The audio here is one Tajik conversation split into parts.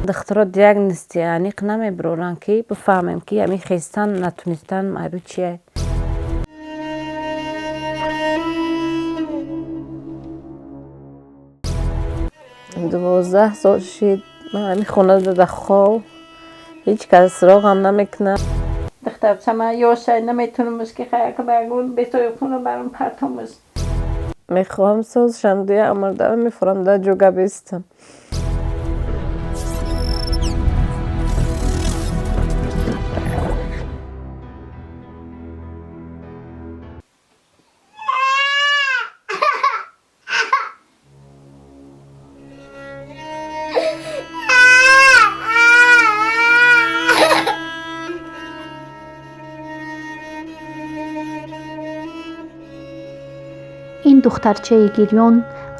Духтуро диагнози аниқ намебароранд, ки бифаҳмем, ки ҳамин хестан натунистан майрӯ чие. 12 сол шид, ман ҳамин хона дада хоб, ҳеҷ кас суроғам намекунад. Духтарчама ёшай, наметунамш ки хаяка ба ягон бесоёбхона барам партомаш. Мехоҳам созшам, дуя амрда мефурам, да ҷога бистам. Ин духтарчаи гирён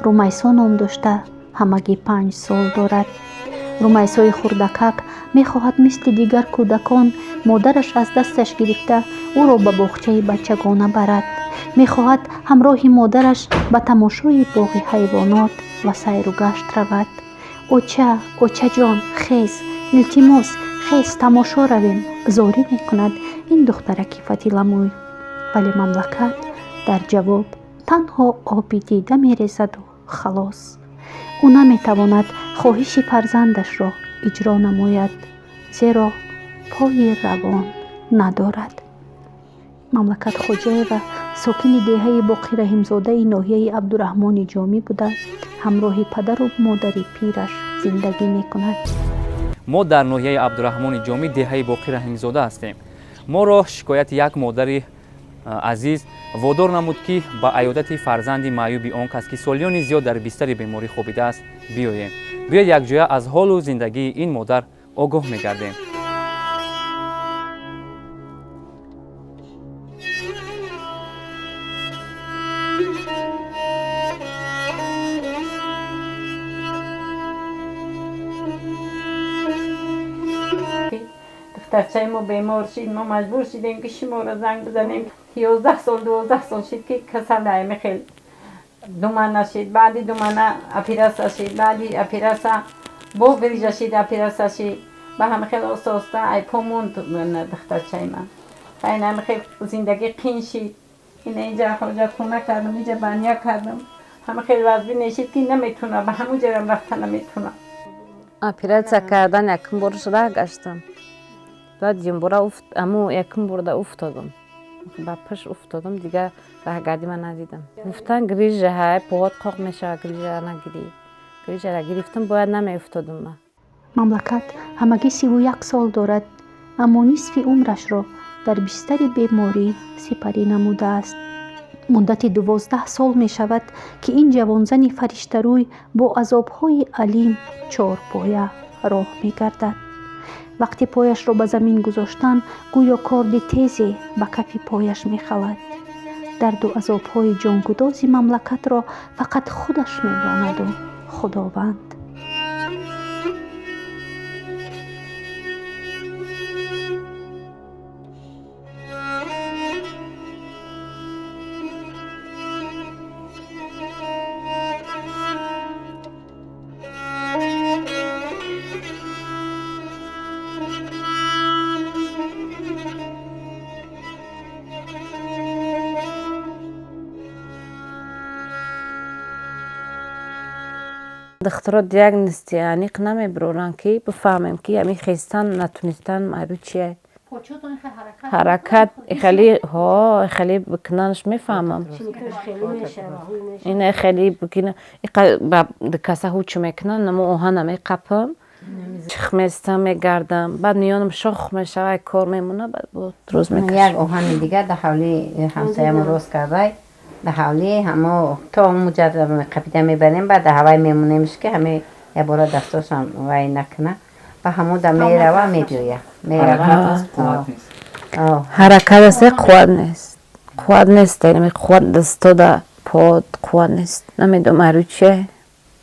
Румайсо ном дошта, ҳамагӣ 5 сол дорад. Румайсои хурдакак мехоҳад мисли дигар кӯдакон модараш аз дасташ гирифта ӯро ба боғчаи бачагона барад. Мехоҳад ҳамроҳи модараш ба тамошои боғи ҳайвонот ва сайру гашт равад. «Оча, очаҷон, хез, илтимос, хез, тамошо равем», зорӣ мекунад ин духтараки фатиламӯй. Вале Мамлакат дар ҷавоб танҳо оби дида мерезаду халос. Ӯ наметавонад хоҳиши фарзандашро иҷро намояд, зеро пои равон надорад. Мамлакат Хоҷаева сокини деҳаи Боқираҳимзодаи ноҳияи Абдураҳмони Ҷомӣ буда, ҳамроҳи падару модари пираш зиндагӣ мекунад. Мо дар ноҳияи Абдураҳмони Ҷомӣ, деҳаи Боқираҳимзода ҳастем. Моро шикояти як модари азиз водор намуд, ки ба аёдати фарзанди маъюби он кас, ки солиёни зиёд дар бистари беморӣ хобидааст, биёем. Биёед, якҷоя аз ҳолу зиндагии ин модар огоҳ мегардем. Духтарчаи мо бемор шид, мо маҷбур шидем, ки шуморо занг бизанем. 11 сол, 12 сол шид, ки касал ҳами хел думана шид. Баъди думана оператсия шид, баъди оператсия бо грижа шид, оператсия шид. Ба ҳами хел оста оста айпо монд духтарчаи ман. Ин ҳами хел зиндагӣ қин шид. Ина инҷа ҳоҷатхона кардам, инҷа баня кардам. Ҳами хел вазъи нешид, ки наметуна, ба ҳамун ҷарам рафта наметуна. Оператсия кардан якум борш раҳ гаштам, баъд дуюмбора аму якум борда уфтодам, ба пушт уфтодам, дигар раҳгардӣ ман надидам. Гуфтан, грижа ҳай, поҳот қоқ мешавад, грижара нагирӣ. Грижара гирифтам, бояд намеуфтодам ман. Мамлакат ҳамагӣ 31 сол дорад, аммо нисфи умрашро дар бистари беморӣ сипарӣ намудааст. Муддати 12 сол мешавад, ки ин ҷавонзани фариштарӯй бо азобҳои алим чорпоя роҳ мегардад. Вақти пояшро ба замин гузоштан, гӯё корди тезе ба кафи пояш мехалад. Дарду азобҳои ҷонгудози Мамлакатро фақат худаш медонаду Худованд. Духтуро диагнози аниқ намебароранд, ки бифаҳмем, ки ҳамин хестан натунистан майрӯ чие. Ҳаракат хеле ҳо хеле бикунанаш мефаҳмам. Ина хеле бикина, каса ҳучу мекунан, намо оҳана меқапам, чих местам, мегардам, баъд миёнам шох мешава, кор мемона, баъд рӯз мекашам. Як оҳани дигар дар ҳавлии ҳамсоямон рост кардай. Дар ҳавлӣ ҳамо то муҷаррад қапида мебарем, баъд дар ҳавай мемонемш, ки ҳаме якбора дастошам вай накуна. Ба ҳамуда мерава, мебиёя, мерава. Ҳаракат аст, қувват нест, қувват нест, қувват дастода, под қувват нест, намедонам айрӯ чие.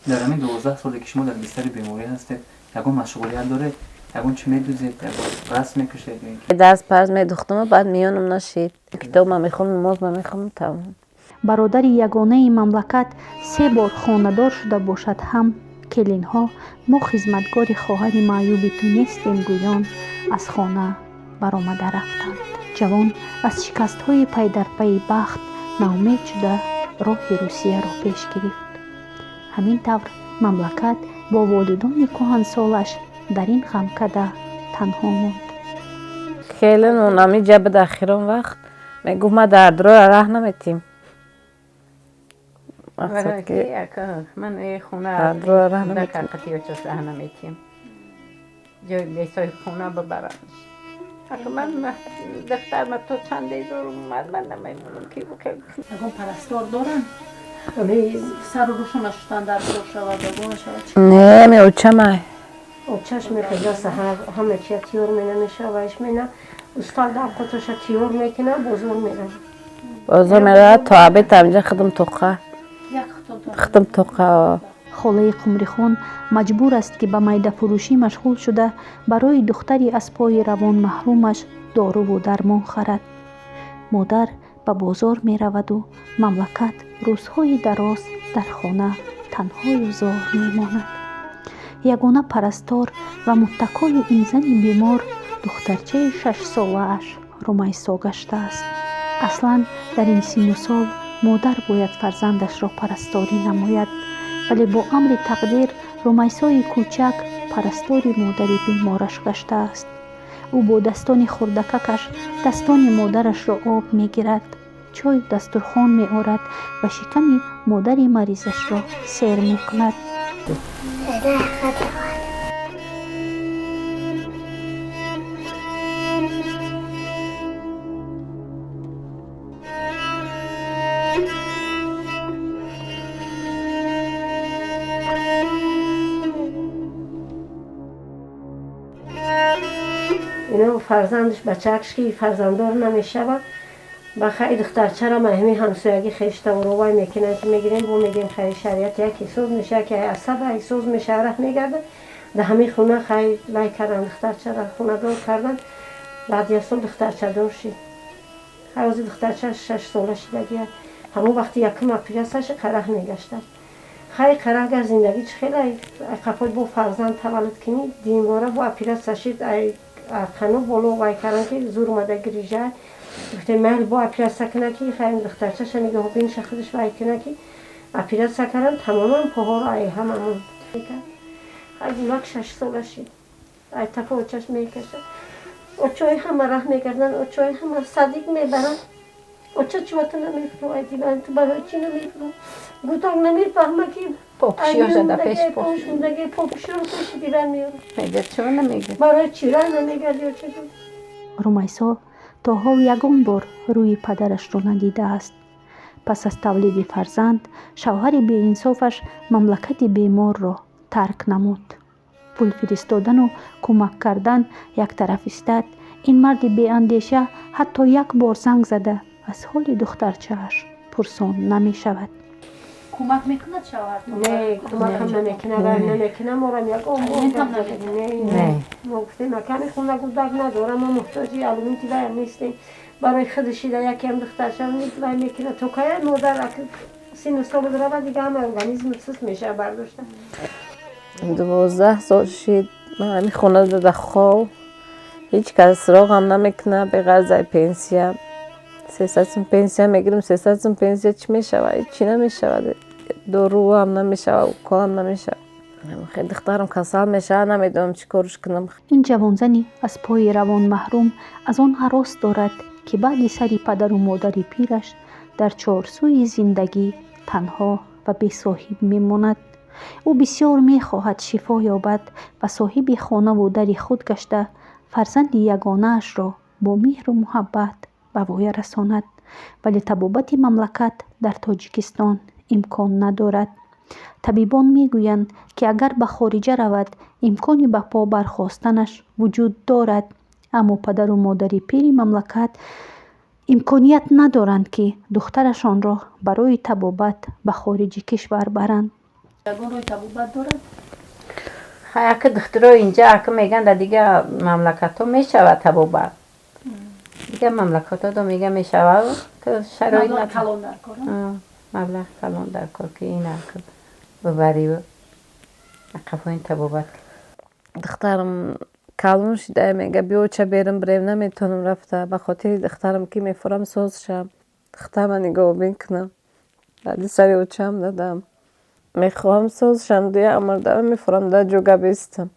Дар ҳамин 12 соле, ки шумо дар бистари беморӣ ҳастед, ягон машғулият доред? Ягон чӣ медӯзед, ягон расм мекушед? Даст парз медухтам, баъд миёнам нашид. Китобма мехонам, намозма мехонам, тамом. Бародари ягонаи Мамлакат се бор хонадор шуда бошад ҳам, Келинҳо мо хизматгори хоҳари маъюби ту нестем гӯён аз хона баромада рафтанд. Ҷавон аз шикастҳои пайдарпайи бахт ноумед шуда, роҳи Русияро пеш гирифт. Ҳамин тавр Мамлакат бо волидони кӯҳансолаш дар ин ғамкада танҳо монд. Келин ҳамиҷа буд. Ахирон вақт мегуфт, ма дардроя раҳ наметим. Мақсад ки ман хона дардроя раҳ наметим. Раҳ наметим, ҷои бесоҳибхона бибарамш. Ака, ман духтарма то чанде зор омад, ман намемонам ки. Ягон парастор доранд? Сару рӯшона шустан дар кор шавад, ягон шавад? Не, меочамай. Очаш мехеза саҳар, ҳама чия тиёр мена меша, вайш мена, устод авқоташа тиёр мекуна, бозор мерава. Бозор меравад то обед, ҳамиҷа худам тоқа. Худам тоқа. Холаи Қумрихон маҷбур аст, ки ба майдафурӯшӣ машғул шуда, барои духтари аз пои равон маҳрумаш доруву дармон харад. Модар ба бозор мераваду Мамлакат рӯзҳои дароз дар хона танҳою зор мемонад. Ягона парастор ва муттакои ин зани бемор духтарчаи 6-солааш Румайсо гаштааст. Аслан дар ин синну сол модар бояд фарзандашро парасторӣ намояд, вале бо амри тақдир Румайсои кӯчак парастори модари бемораш гаштааст. Ӯ бо дастони хурдакакаш дастони модарашро об мегирад, чою дастурхон меорад ва шиками модари маризашро сер мекунад. Ино фарзандаш, бачаакш ки фарзанддор намешавад, ба хай духтарчара маҳми ҳамсоягӣ хештаворовай мекунанд, ки мегирем, бо мегем, хай шариат як ҳисоб меша, ки асаб ҳисоб меша, раҳ мегардад. Да ҳамин хона хай вай кардан, духтарчара хонадор кардан. Баъд як сол духтарчадор шид. Хай ҳозир духтарча 6-сола шидагия. Ҳамон вақти якум оператсияш қараҳ мегаштад. Хай қараҳ гар зиндагӣ чӣ хеле қафои бо фарзанд таваллуд кунӣ, димбора бо оператсия шид. Қану боло вай кардан, ки зур омада грижа. Гуфтем, майли, бо оператсия куна, ки хай духтарчаша нигаҳбинша худаш вай куна, ки оператсия кардан, тамоман поҳоро ай ҳамамон. Хай гулак 6-сола шид, ай тафо очаш мекаша. Очои ҳама раҳ мегарданд, очои ҳама садик мебаранд. Оча, чива ту намефурӯ ай диван, ту барои чӣ намефурӯ? Гудак намефаҳма, ки Попушиёша да пеш. Попушундаги попушиёро пеши диван меёрад. Мега, чива намега? Барои чӣ раҳ намегарди, очаҷон? Румайсо то ҳол ягон бор рӯи падарашро надидааст. Пас аз тавлиди фарзанд шавҳари беинсофаш мамлакати беморро тарк намуд. Пул фиристодану кӯмак кардан як тараф истад, ин марди беандеша ҳатто як бор занг зада аз ҳоли духтарчааш пурсон намешавад. Кӯмак мекунад шавҳартон? Не, кӯмакам намекунад, вай намекунад, морам ягон бор. Не, мо гуфтем, аками хона гудак надорам, мо муҳтоҷи алимент и вайам нестем. Барои худашида якем духтарча вай мекунад. То кая модар сину сол рава, дига ҳама организм суст мешава бардошта. 12 сол шид, ман ҳамин хона дада хов, ҳеҷ кас суроғам намекунад беғарз ай пенсия. 300 сум пенсия мегирам. 300 сум пенсия чӣ мешавад? Ҳечи намешавад, доруам намешавад, уколам намешавад. Хеле духтарам касал мешавад, намедонам чӣ корш кунам. Ин ҷавонзани аз пои равон маҳрум аз он ҳарос дорад, ки баъди сари падару модари пираш дар чорсӯи зиндагӣ танҳо ва бесоҳиб мемонад. Ӯ бисёр мехоҳад шифо ёбад ва соҳиби хонаву дари худ гашта, фарзанди ягонаашро бо меҳру муҳаббат ба воя расонад, вале табобати мамлакат дар Тоҷикистон имкон надорад. Табибон мегӯянд, ки агар ба хориҷа равад, имкони ба по бархостанаш вуҷуд дорад, аммо падару модари пири мамлакат имконият надоранд, ки духтарашонро барои табобат ба хориҷи кишвар баранд. Ягон роҳи табобат дорад? Хай, ака, духтуро инҷа ака меган, дар дигар мамлакатҳо мешавад табобат, дигар мамлакатҳо мега мешавад. Шароит калон дар кор. Маблағ калон дар кор, ки ин бибарӣ. Қафоин табобат. Духтарам калон шида, мега биё ча берам бирем, наметавонам рафта, ба хотири духтарам ки мефурам соз шам, духтарма нигоҳубин кунам. Баъди сари очам дадам. Мехоҳам соз шам, дуя амрда мефурам да ҷога бистам.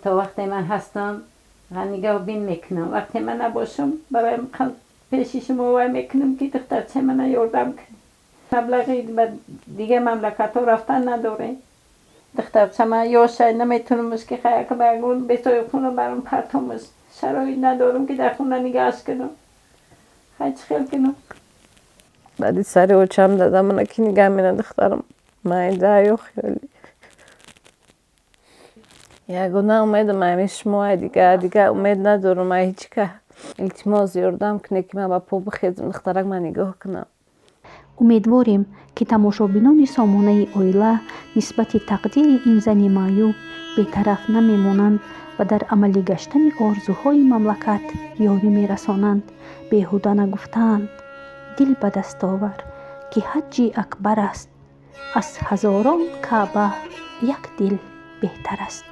То вақте ман ҳастам нигоҳубин мекунам, вақте ман набошам, барои пеши шумо вай мекунам, ки духтарчаи мана ёрдам кунед. Маблағи ба дигар мамлакатҳо рафтан надорем. Духтарчама ёшай, наметунамш ки хаяк ба ягон бесоҳибхона барам партомаш. Шароит надорам, ки дар хона нигаҳаш кунам. Хай, чӣ хел кунам? Баъди сари очам дадам, мана ки нигаҳ мена духтарам майда ё хиёлӣ. Ягона умедам ҳамин шумо, дигар умед надорам ай ҳеҷ кас. Илтимос, ёрдам кунед, ки ман ба по бихезам, духтарак ман нигоҳ кунам. Умедворем, ки тамошобинони сомонаи оила нисбати тақдири ин зани маъюб бетараф намемонанд ва дар амалӣ гаштани орзуҳои мамлакат ёрӣ мерасонанд. Беҳуда нагуфтаанд: дил ба дастовар, ки ҳаҷҷи акбар аст, аз ҳазорон Каъба як дил беҳтар аст.